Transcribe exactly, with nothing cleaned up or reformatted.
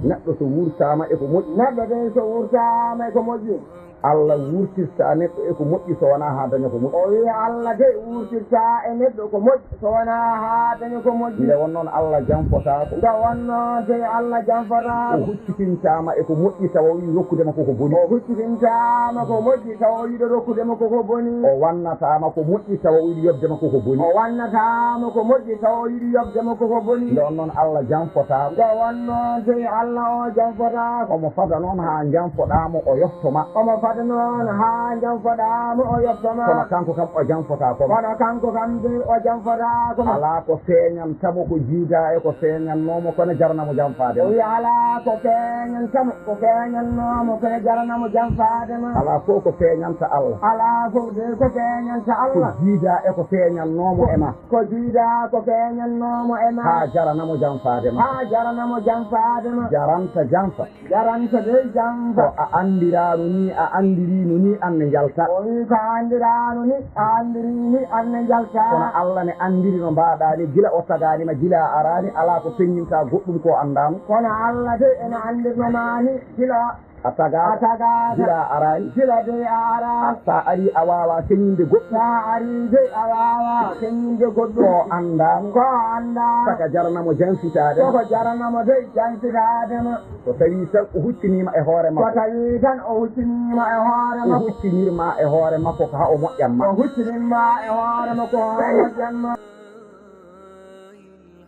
Neɗɗo so wurtaama e ko moƴƴi. Neɗɗo de so wurtaama e ko moƴƴi. Allah wurtirta neɗɗo e ko moƴƴi so wonaa haa daña ko moƴƴi. O wiya Allah de wurtirta e neɗɗo ko moƴƴi so wonaa haa daña ko moƴƴi. Nde won noon Allah janfotaako. Nde won noon de Allah janfotaako. O huccitintaama e ko moƴƴi tawa o yiɗi rokkude ma koko boni. O huccitintaama ko moƴƴi tawa o yiɗi rokkude ma koko boni. O wannataama ko moƴƴi tawa o yiɗi yoɓde ma koko boni. O wannataama ko moƴƴi tawa o yiɗi yoɓde ma koko boni. Nde won noon Allah janfotaako. Nde won noon de Allah o janfotaako. Omo fada noon haa janfoɗaa mo o yofto ma. Omo fada noon haa janfoɗaa mo o yofto ma. Kono kanko kam o janfotaako ma. Kono kanko kam de o janfotaako ma. Alaa ko feeñanta mo ko jiidaa e ko feeñannoo mo kono jarana mo janfaade ma. O wiya alaa ko feeñanta mo ko feeñannoo mo kono jarana mo janfaade ma. Alaa fof ko feeñanta Allah. Alaa fof de ko feeñanta Allah. Ko jiidaa e ko feeñannoo mo e ma. Ko jiidaa ko feeñannoo mo e ma. Haa jarana mo janfaade ma. Haa jarana mo janfaade ma. Jaranta janfa. Jaranta de janfa. Ko a anndiraano nii, a anndirii no nii, aan ne njalta. O wii ko a anndiraano nii, a anndirii nii, aan ne njalta. Kono Allah ne anndiri no mbaaɗaa ni, gila o tagaani ma, gila a araani, alaa ko feññinta goɗɗum ko anndaano. Kono Allah de ene anndirno ma nii, gila a tagaa, a tagaaka, gila a araani. Gila de a araani. Sa arii a waawaa feññinde goɗɗum. Sa arii de a waawaa feññinde goɗɗum. Ko anndaano. Ko anndaano. Saka jarana mo janfitaade ma. Koko jarana mo de janfitaade ma. So tawii tan o hucciniima e hoore makko. So tawii tan o hucciniima e hoore makko. O huccinirma e hoore makko ko haa o moƴƴan ma. O huccinirma e hoore makko ko haa o moƴƴan ma.